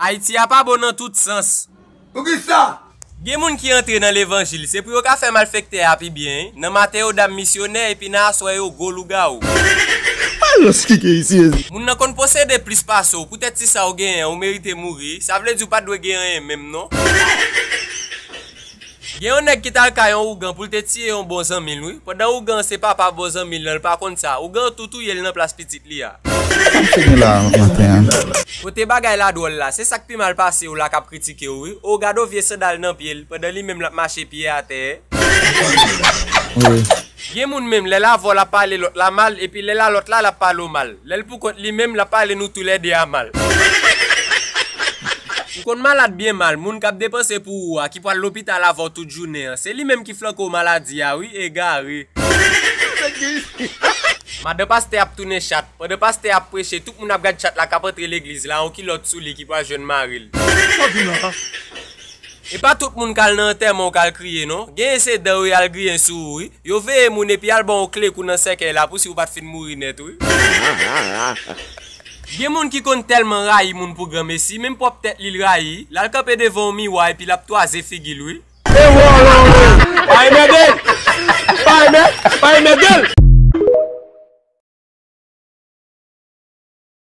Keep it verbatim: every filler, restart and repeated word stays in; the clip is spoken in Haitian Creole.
Ayiti a pa bon nan tout sans. Poukisa? Gen moun ki antre nan levanjil, se pou yo ka fè malfektè a pi byen, wi. Nan maten yo dam misyonè, epi nan aswè yo gwo lougawou. Alòs ki gen isi, Jezi? Moun nan konn posede plis pase w, poutèt ti sa w genyen an, ou merite mouri, sa vle di w pa t dwe gen anyen menm non. Gen yon nèg ki t al kay yon ougan pou l te tiye yon bon zanmi l, wi. Pandan ougan an se papa bon zanmi l lan, l pa konn sa. Ougan an tou touye l nan plas pitit li a. Sa m fè gen la maten an? Kote bagay la dwòl la, se sa k pi mal pase w la k ap kritike w, wi. O, gade yon vye sandal nan pye l, pandan li menm l ap mache pye atè. Wi. Gen moun menm, lè l avè w l ap pale lòt la mal, epi lè l a lòt la, l ap pale w mal. Lè l pou kont li menm, l ap pale nou toulède a mal. Ou konn malad byen mal, moun k ap depanse pou ou a, ki pral lopital avè w tout jounen an, se li menm ki flanke w maladi a, wi, egare. Madan pastè ap tounen chat. Pandan pastè ap preche, tout moun ap gad chat la k ap antre legliz la, yon kilòt sou li ki pral jwenn mari l. E pa tout moun k al nan antèman w k al kriye, non. Genyen se dan yo y al griyen sou ou, wi. Yo veye moun epi y al ba w yon kle kou nan sèkèy la pou si w pa t fin mouri nèt, wi. Gen moun ki konn tèlman rayi moun pou granmesi, menm pwòp tèt li l rayi, l al kanpe devan yon miwa epi l ap twaze figi l, wi. Pa enmède l! Pa enmè-, pa enmède l!